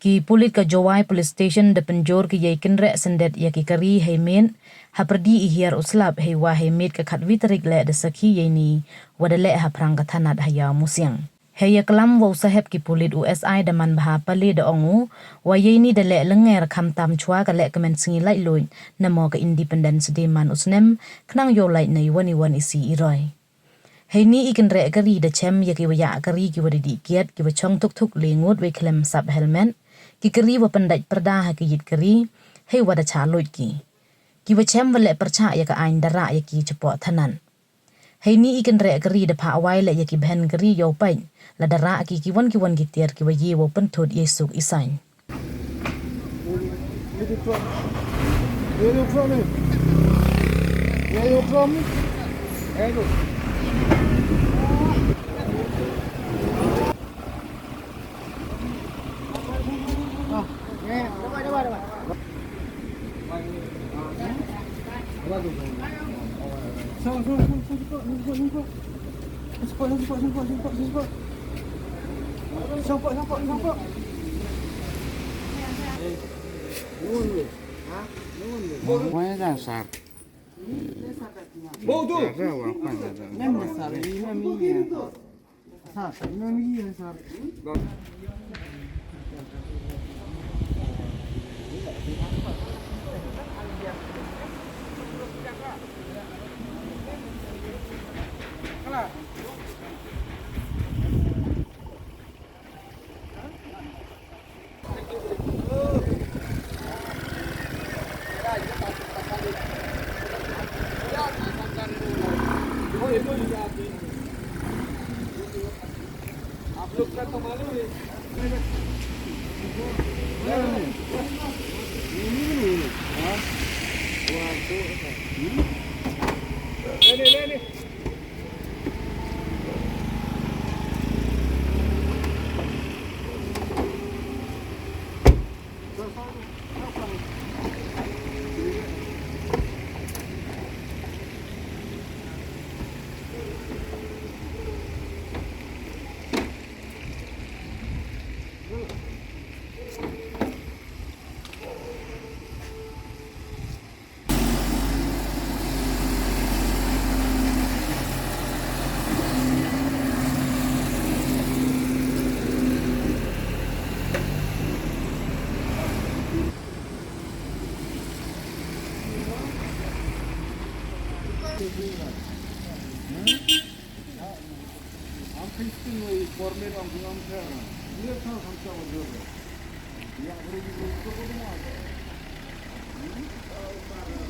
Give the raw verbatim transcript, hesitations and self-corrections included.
Ki pulit ka Jowai Police Station da pynjor ki yei kynreh syndet ya ki kari hei miet hapyrdi i hiar u slap, heiwa hei miet ka khatwi tarik leh da sakhi yeini wa da leh haphrang ka thanat ha Iawmusiang. Hei yaklam wa u sahep ki pulit u S I Damanbha Pale da ong u wa yeini da leh lynger khamtam chwa ka lehkmen sngi laitluid namo ka Independence Day man u snem, khnang yow lait na iwon iwon i si i roi. Heini i kynreh kari da chem ya ki wa yah kari ki wa dih dih kiad, ki wa chong thuk thuk le ngut wei khlem sap helmet, ki kari wa pyndait pyrda ha ki yit kari, heiwa da chah luid ki. Ki wa chem wa leh pyrchah ya ka aiñ da rah ya ki chapoh thanat. Heini i kynreh kari da phah wai leh ya ki bhen kari yow pait, lada rah ki kiwon kiwon ki tiar ki wa ye wow pynthut yei suk i saiñ. Where you from? Where you from? Hello.